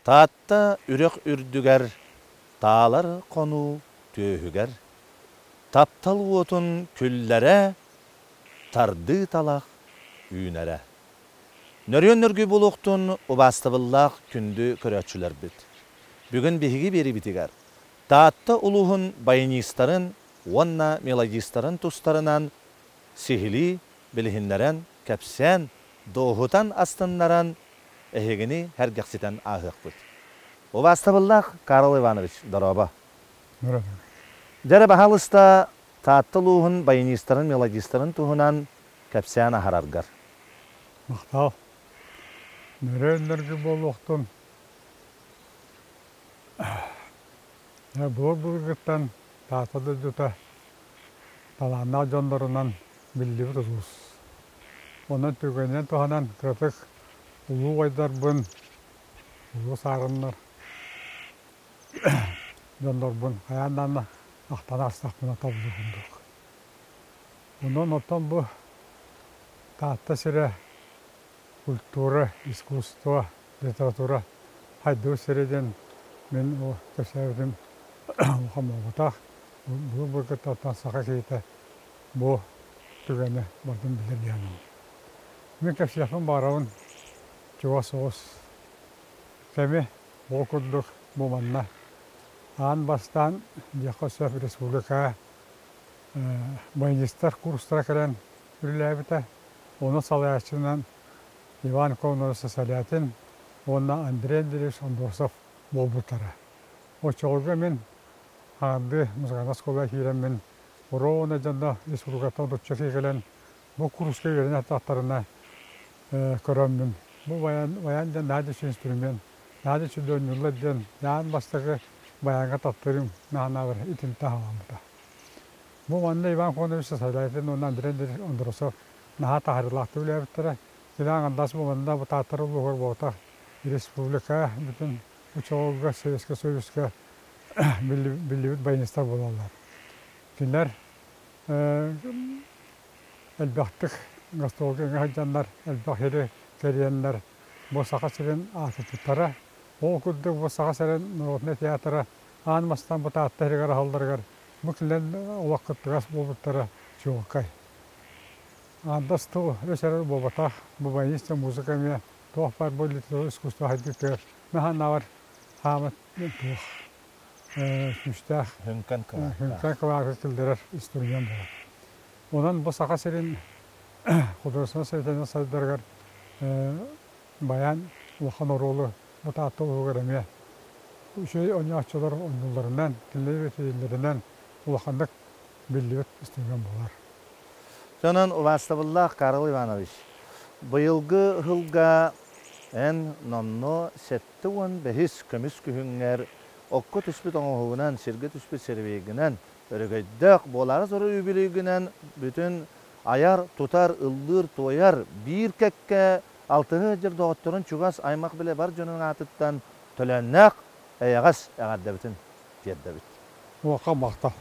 Таатта үрэх үрдүгэр, таалар хонуу түөһүгэр, таптал уотун күллэрэ, тардыы талах үүнэрэ. Нөрүөн нөргүй буолуохтун убаастабыллаах күндү көрөөччүлэрбит. Бүгүн биһиги биэриибитигэр Таатта улууһун баянистарын уонна мелодистарын тустарынан сиһилии билиһиннэрэн, кэпсээн, дуоһутан астыннаран, эһигини сэргэхситэн ааһыахпыт. Убаастабыллаах Карл Иванович, дорообо. Дорообо. Дьэ баһаалыста Таатта улууһун баянистарын, мелодистарын туһунан кэпсээн аһараргар. Махтал. Нөрөөннөргө буолуохтун. Былыр-былыргыттан Таатта дойдута талааннаах дьоннорунан биллибит улуус. Онон түгэнинэн туһанан кыратык улуу убайдарбын, улуу саарыннар дьоннорбун хайаан даҕаны ахтан аастахпына табыллар курдук. Онон оттон бу Таатта сирэ культура, искусство, литература хайдыбыт сирэ диэн мин ол кэпсээбитим улахан буолбатах. Былыр-былыргыттан саха киһитэ бу түгэни барытын билэр диэн. Мин кэпсиэхпин баҕарабын чугас соҕус кэми ол курдук бу манна аан бастаан диэххэ сөп республика баянистар курстара кэлэн үлэлээбитэ. Ону салайааччынан Иван Кононович Сосолятин уонна Андрей Андреевич Андросов буолбуттара. Оччолорго мин хаардыы музыкальнай оскуолаҕа киирэммин ровно дьонно республикаттан отучча киһи кэлэн бу курска үөрэнэ сатаахтарына көрөммүн бу баян баян диэн наһаа үчүгэй инструмент наһаа үчүгэй оонньууллар диэн аан бастакы баяҥҥа таптыырым наһанаабар итинтэ аһаламмыта. Бу манна Иван Кононович Сосолятин уонна Андрей Андреевич Андросов наһаа таһаарыылаахтык үлэлээбиттэрэ. Кини аҥардас бу манна бу Тааттар улууһугар буолбатах республика бүтүн учуолга Советскай Союзка биллибит баянистар буолаллар. Кинилэр элбэхтик гастролга ыҥа сылдьаннар, элбэх сири кэрийэннэр бу Саха сирин аатырпыттара. Ол курдук бу Саха сирин народнай театра аан бастаан бу Таатта сиригэр аһылларыгар бу кинилэр олох кыттыгас буолбуттара чуолкай. Аҥардас тыл өс эрэ буолбатах, бу баянист музыка эмиэ туох баар бу литература искусство сайдыытыгар наһааннаабар хаамат туох күүстээх Хүҥкэн кылааттаах. Хүҥкэн кылааты киллэрэр инструмент буолар. Онон бу Саха сирин художественнай советынан сайдарыгар баян улахан оруолу бу Таатта улууһугар эмиэ үчүгэй оонньооччулар оонньуулларынан, кинилэр үөтүйэллэринэн улаханнык биллибит инструмент буолар. Сонон убаастабыллаах Карл Иванович, быйылгы ыһылга эн номнуо 75-ис көмүс күһүҥҥэр окко түспүт оҥоһугунан, сиргэ түспүт сэрэбиэйгинэн, өрөгөйдөөх буолаары турар үбүлүөйгүнэн бүтүн айар, тутар, ыллыыр, туойар биир кэккэ алтыһы сылдьар доҕотторун чугас аймах-билэ бар дьонун аатыттан төлөөннөөх эйэҕэс эҕэрдэбитин тиэрдэбит. Уоха махтал.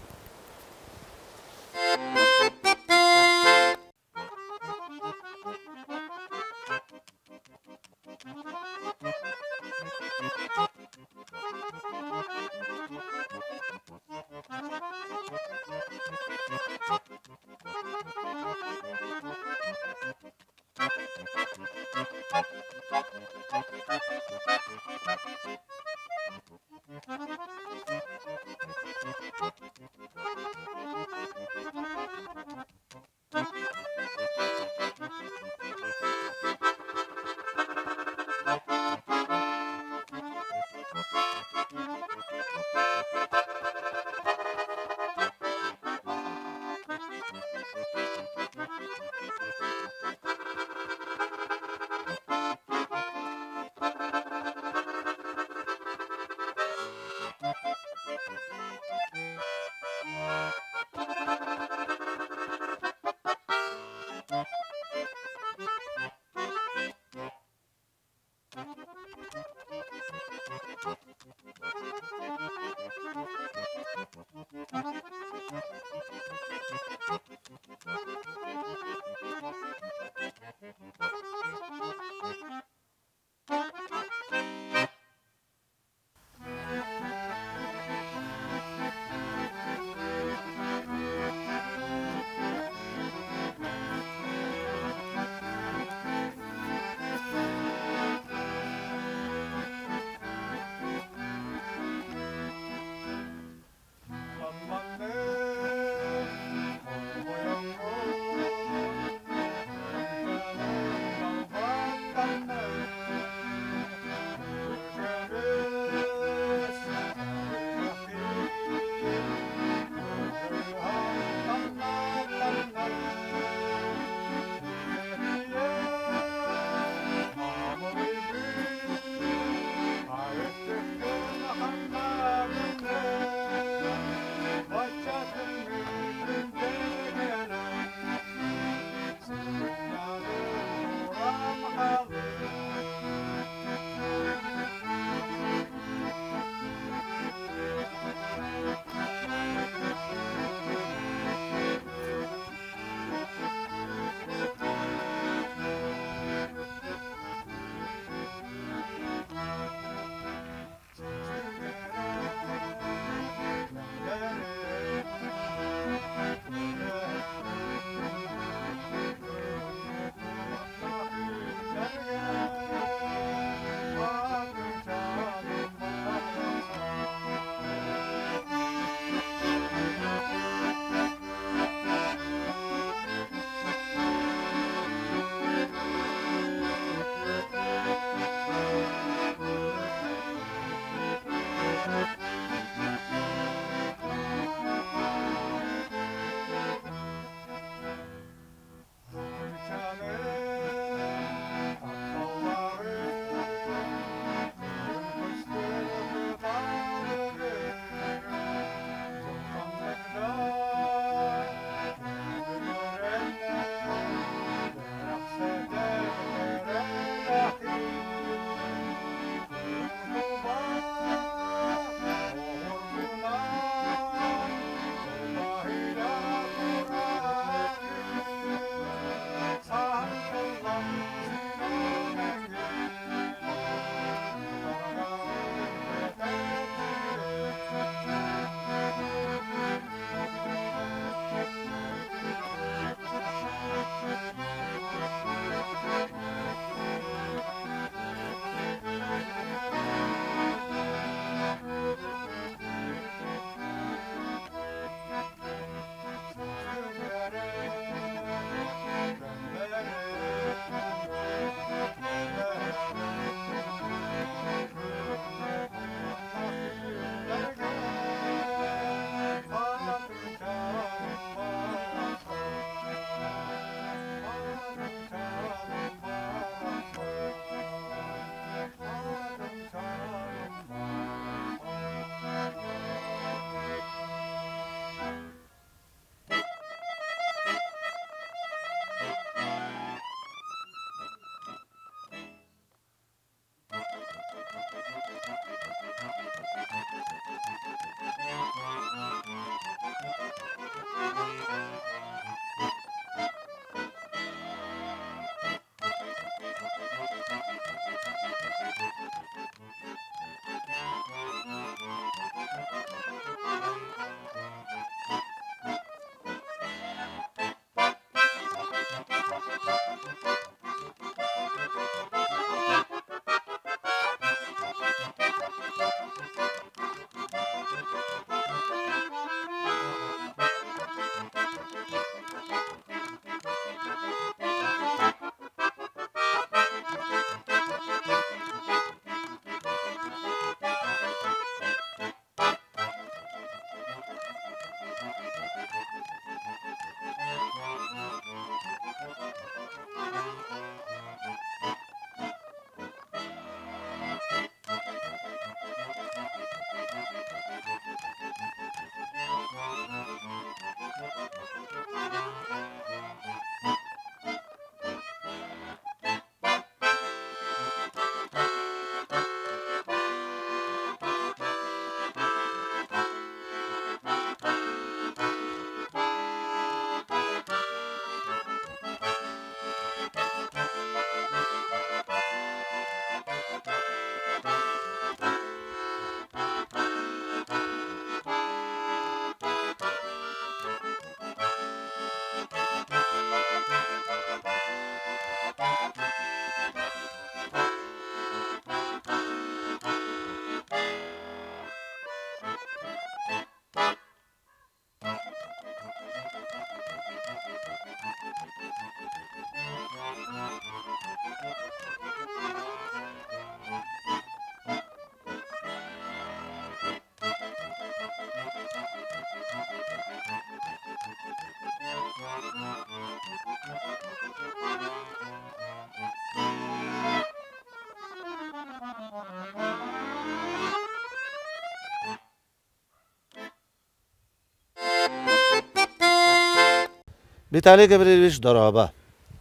Виталий Гаврильевич, дорообо.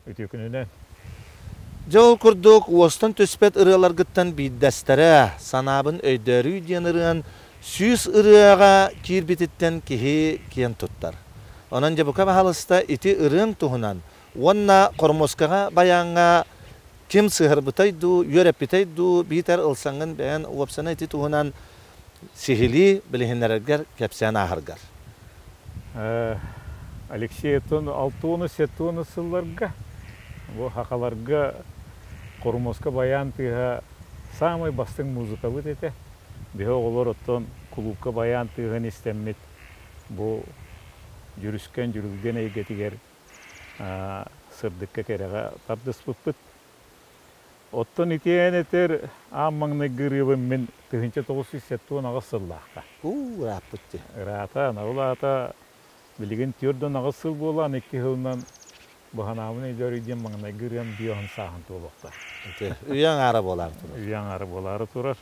Үтүө күнүнэн. Дьэ ол курдук уостан түспэт ырыаларгыттан биирдэстэрэ «Санаабын өйдөөрүй» диэн ырыан 100 ырыаҕа киирбититтэн киһи киэн туттар. Онон дьэ бука баһаалыста ити ырыаҥ туһунан уонна хормуоскаҕа байааҥҥа ким сыһарбытай дуу, үөрэппитэй дуу, биитэр ылсаҥҥын бэйэн уопсана ити туһунан сиһилии билиһиннэрэргэр кэпсээн ааһаргар. Алексей оттон 60-70 сылларга бу хахаларга хормуоска байаан тыаһа саамай бастыҥ музыкабыт этэ. Биһи оҕолор оттон кулуупка байаан тыаһын истэммит бу дьүрүскэн дьүрүлгэн эйгэтигэр сырдыкка кэрэҕэ тардыспыппыт. Оттон итиэн этэр аан маҥнайгы ырыабын мин 1978 сыллаахха. Уу, ырааппыт дии. Ыраата, анабыл аата билигин 48 сыл буолан икки сылынан баһанаабын өйдөөрүй диэн маҥнайгы ырыам биоһун сааһын туолуохтаах. Ити үйэ аҥаара буолаары турар. Үйэ аҥаара буолаары турар.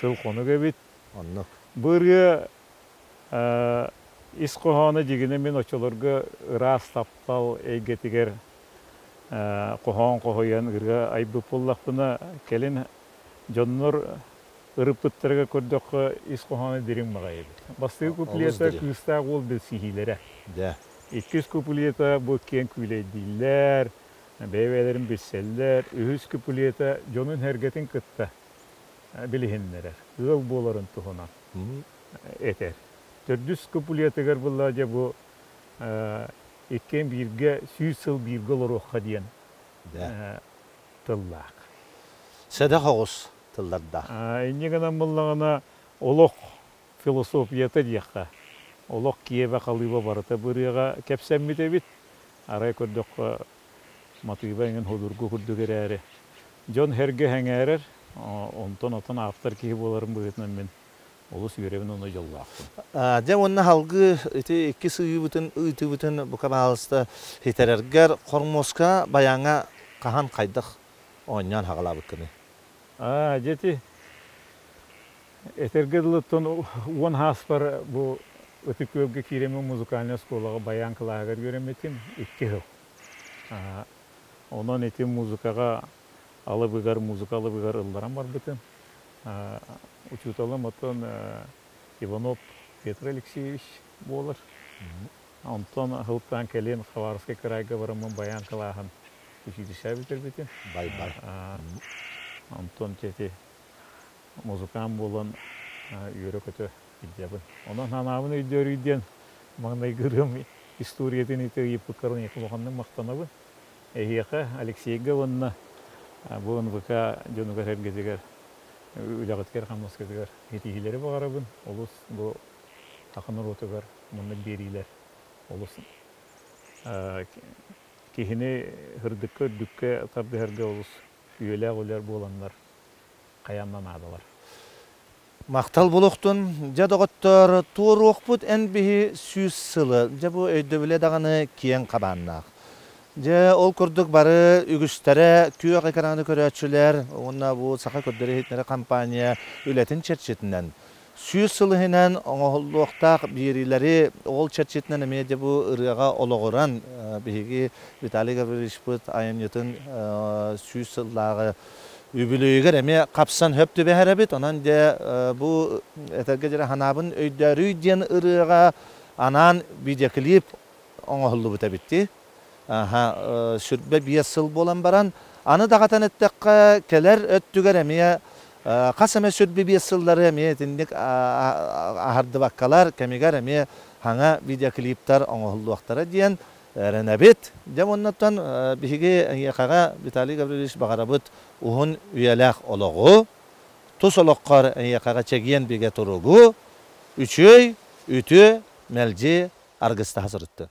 Сыл хонук эбит. Оннук. Бу ырыа ис хоһооно дьигинэ мин оччолорго ыраас таптал эйгэтигэр хоһоон хоһуйан ырыа айбыт буоллахпына, кэлин дьоннор ырыппыттарыгар көрдөххө ис хоһооно дириҥ баҕайы эбит. Бастакы куплета кыыстаах уол билсиһиилэрэ. Дьэ. Иккис куплета бу киэҥ күүлэйдииллэр, бэйэ-бэйэлэрин билсэллэр. Үһүс куплета дьонун-сэргэтин кытта билиһиннэрэр, ыал буоларын туһунан этэр. Төрдүс куплетыгар булла дьэ бу иккиэн бииргэ 100 сыл бииргэ олоруохха диэн тыллаах. Сэдэх оҕус тыллардаах. Инньэ гынан буллаҕына олох философията диэххэ, олох киэбэ халыыба барыта бырыаҕа кэпсэммит эбит. Арай көрдөххө матыыба эҥин судургу курдук эрээри дьон сэргэ сэҥээрэр, онтон отон автор киһи буоларым быһыытынан мин олус үөрэбин уонна дьоллоохпун. Дьэ уонна салгыы ити икки сыыйыыбытын ыытыыбытын бука баһаалыста ситэрэргэр хормуоска байааҥҥа хаһан хайдах оонньоон хаҕалаабыккыный? Аа, дьэ ити этэргэ дылыттан уон ааспар бу Ытык Күөлгэ киирэммин музыкальнай оскуолаҕа байаан кылааһыгар үөрэммитим 2 сыл. Онон ити музыкаҕа алыбыгар, музыка алыбыгар ылларан барбытым. Учууталым оттон Иванов Петр Алексеевич буолар. Онтон аһылыктаан кэлин Хабаровскай кыраайга бараммын баян кылааһын училище бүтэрбитим. Бай-бай. Онтон ити музыкант буолан үөрэ-көтө илдьэбин. Онон санаабын өйдөөрүй диэн маҥнайгы ырыам историятын ити ыйыппыккарын улаханнык махтанабын. Эһиэхэ, Алексейга уонна бу НВК дьонугар-сэргэтигэр үлэҕитигэр-хамнаскытыгар ситиһиилэри баҕарабын. Олус бу саха норуотугар маннык биэриилэр олус киһини сырдыкка үрдүккэ тардыһарга олус үйэлээх үлэр буоланнар хайаан да наадалар. Махтал булуохтун, дьэ доҕоттоор, туоруохпут эн биһи 100 сылы, дьэ бу өйдөбүлэ даҕаны киэҥ хабааннаах. Дьэ ол курдук бары үгүстэрэ күөх экраны көрөөччүлэр уонна бу Саха көрдөрөр-иһитиннэрэр компания үлэтин чэрчитинэн 100 сыл иһинэн оҥоһуллуохтаах биэриилэри ол чэрчитинэн эмиэ дьэ бу ырыаҕа олоҕуран биһиги Виталий Гаврильевичпыт айымньытын 100 сыллааҕы үбүлүөйүгэр эмиэ хапсан хөп түбэһэр эбит. Онон дьэ бу этэргэ дьэрэ ханаабын өйдөөрүй диэн ырыаҕа анаан видеоклип оҥоһуллубут эбит дии. Аха, 25 сыл буолан баран, аны даҕатан эттэххэ, кэлэр өттүгэр эмиэ хас эмэ 25 сыллары эмиэ итинник аһардыбаккалар кэмигэр эмиэ хаҥа видеоклиптар оҥоһуллуохтара диэн эрэнэбит. Дьэ уоннаттан биһиги эйиэхэҕэ Виталий Гаврильевич баҕарабыт уһун үйэлээх олоҕу, тус олоххор эйиэхэҕэ чэгиэн бигэ туругу, үчүөй, үтүө, мэлдьи аргыстаһа сырыттын.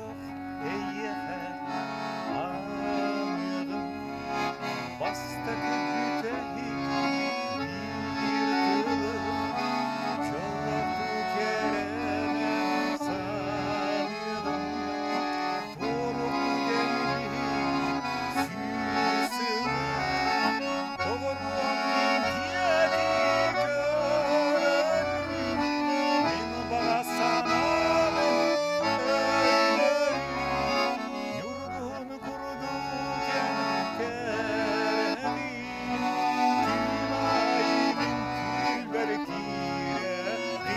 Олох эйиэхэ аныаҕым Бастакы бүтэһик биир тылым Дьоллоохтуу кэрэмэ саныаҕым Туорукку кэлбит сүүс сылым Доҕоруом мин диэки көрөрүм Мин баҕа санаабын өйдөрүм Ньургуһун курдук эн кэрэҕин Түүн аайы мин түүлбэр киирэҕин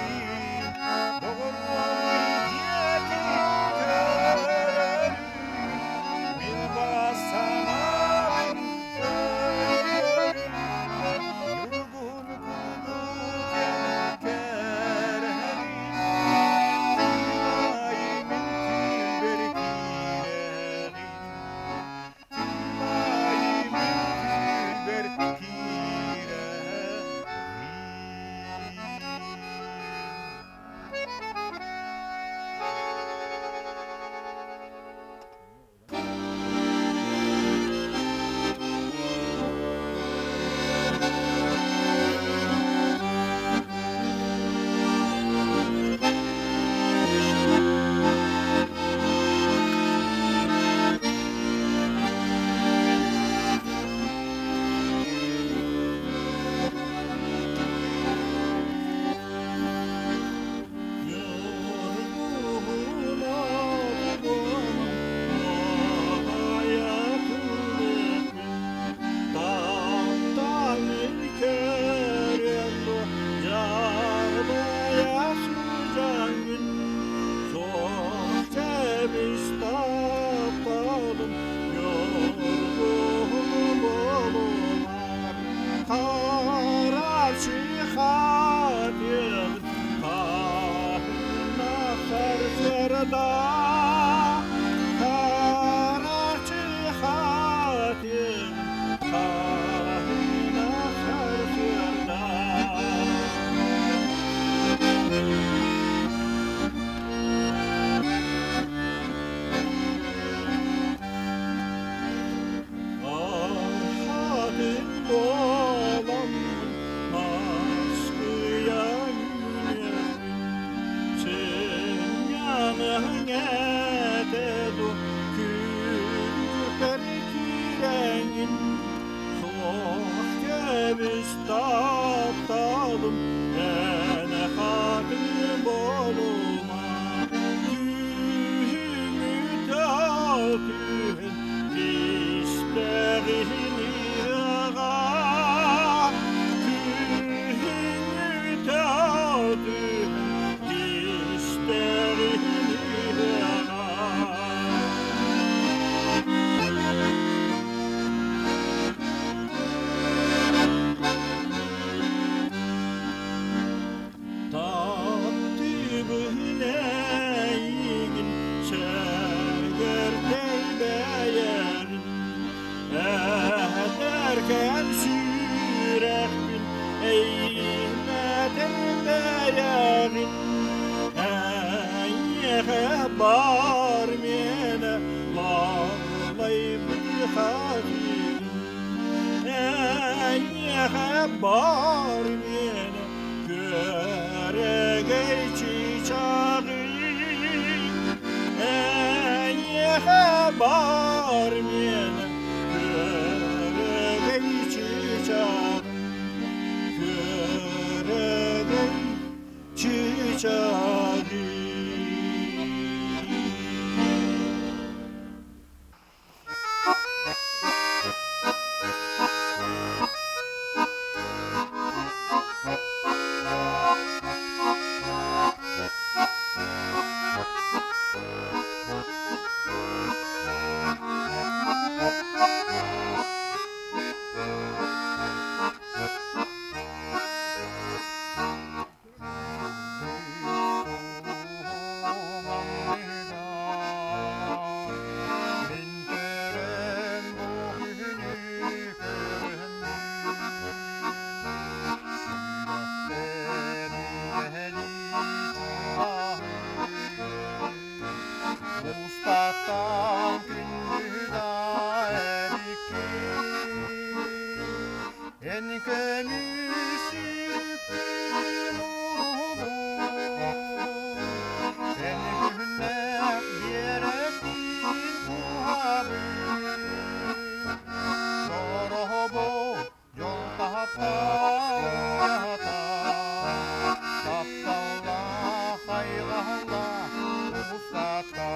Доҕоруом мин диэки көрөрүм Мин баҕа санаабын өйдөрүм Ньургуһун курдук эн кэрэҕин Түүн аайы мин түүлбэр киирэҕин Түүн аайы мин түүлбэр киирэҕин. Устаттан күндү да эбиккин. Эн көмүс сүрүккүн уруһубун, Эн күннээх биэрэктиин куһабын. Дорообо, дьол таһаттан уйата, Тапталлаах айҕалла устата.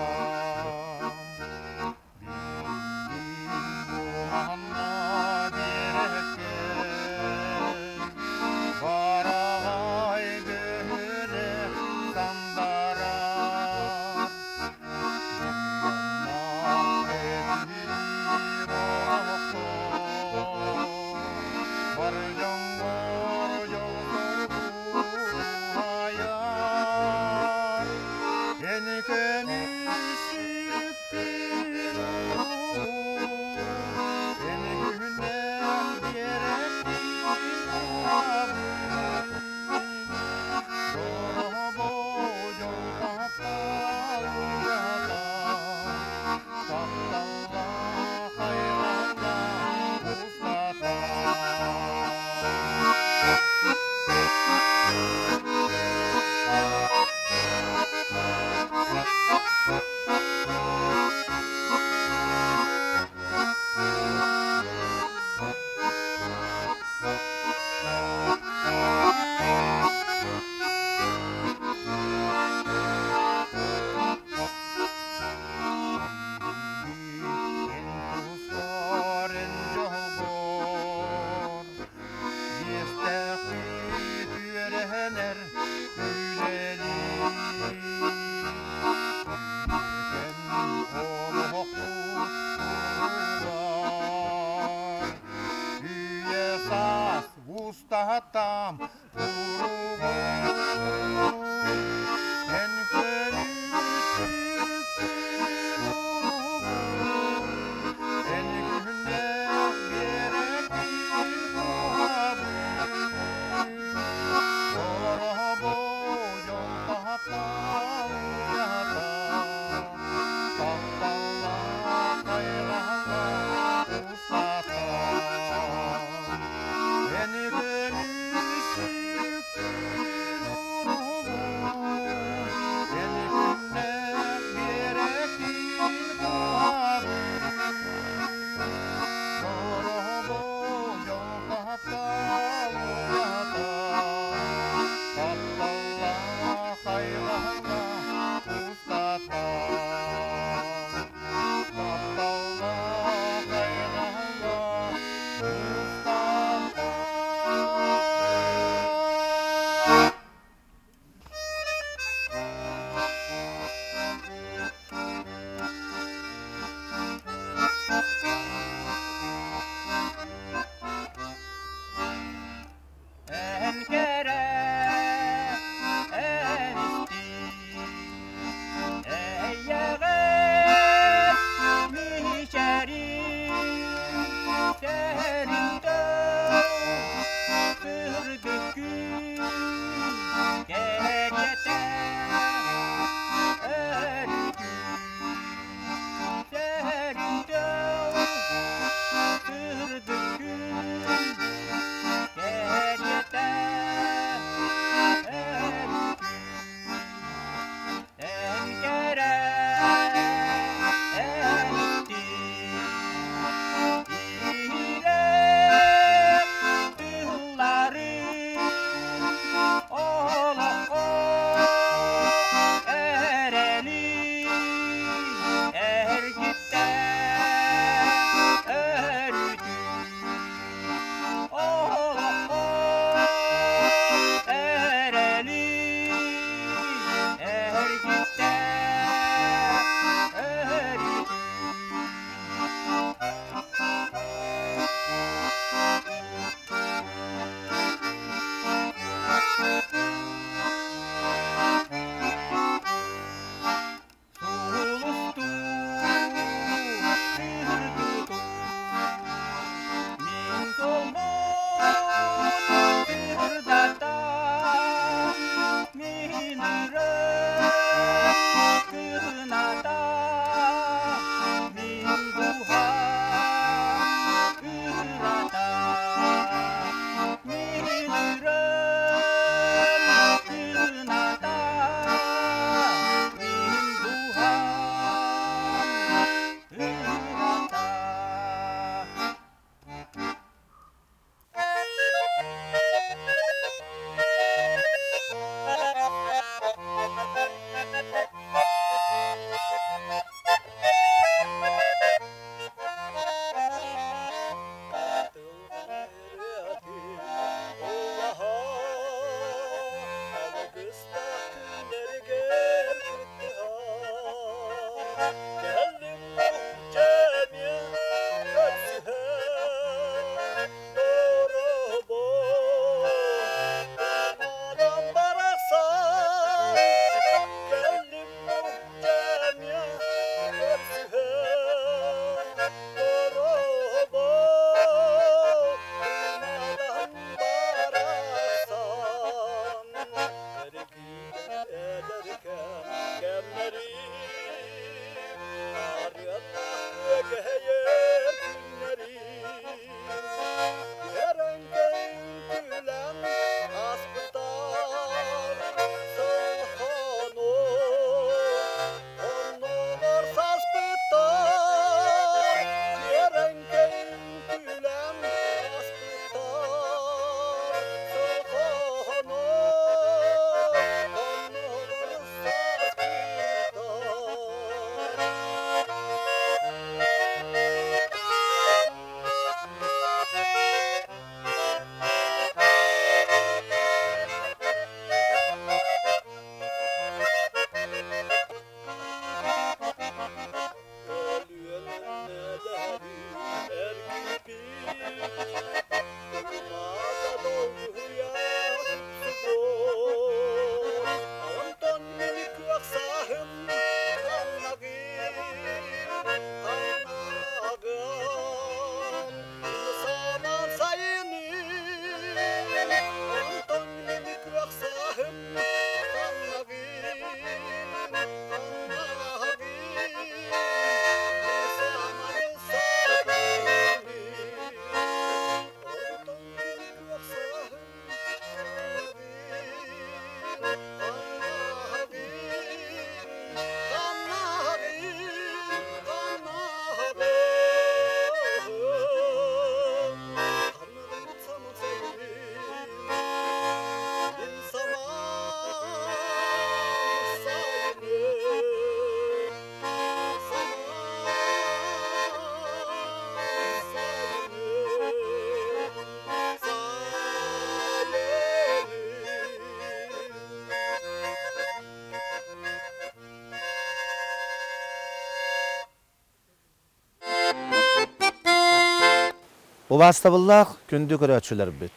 Убаастабыллаах күндү көрөөччүлэрбит!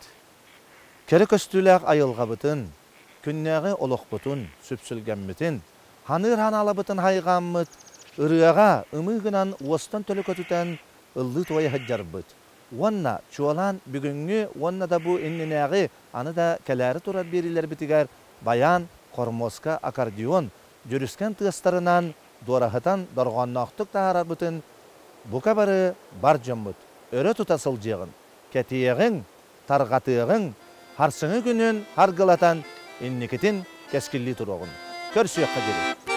Кэрэ көстүүлээх айылҕабытын, күннээҕи олохпутун, сүпсүлгэммитин, ханыыр ханаалабытын хайҕааммыт, ырыаҕа ымыы гынан уостан төлө көтүтэн ыллыы-туойа сылдьарбыт уонна чуолаан бүгүҥҥү уонна да бу иннинээҕи аны да кэлээри турар биэриилэрбитигэр баян, хормуоска, аккордеон дьүрүскэн тыастарынан дуораһытан дорҕоонноохтук таһаарарбытын бука бары бар дьоммут өрө тута сылдьыаҕын, кэтиэҕиҥ, тарҕатыаҕыҥ, харсыҥы күнүн харгылатан инникитин кэскиллии туруоҕун. Көрсүөххэ диэри.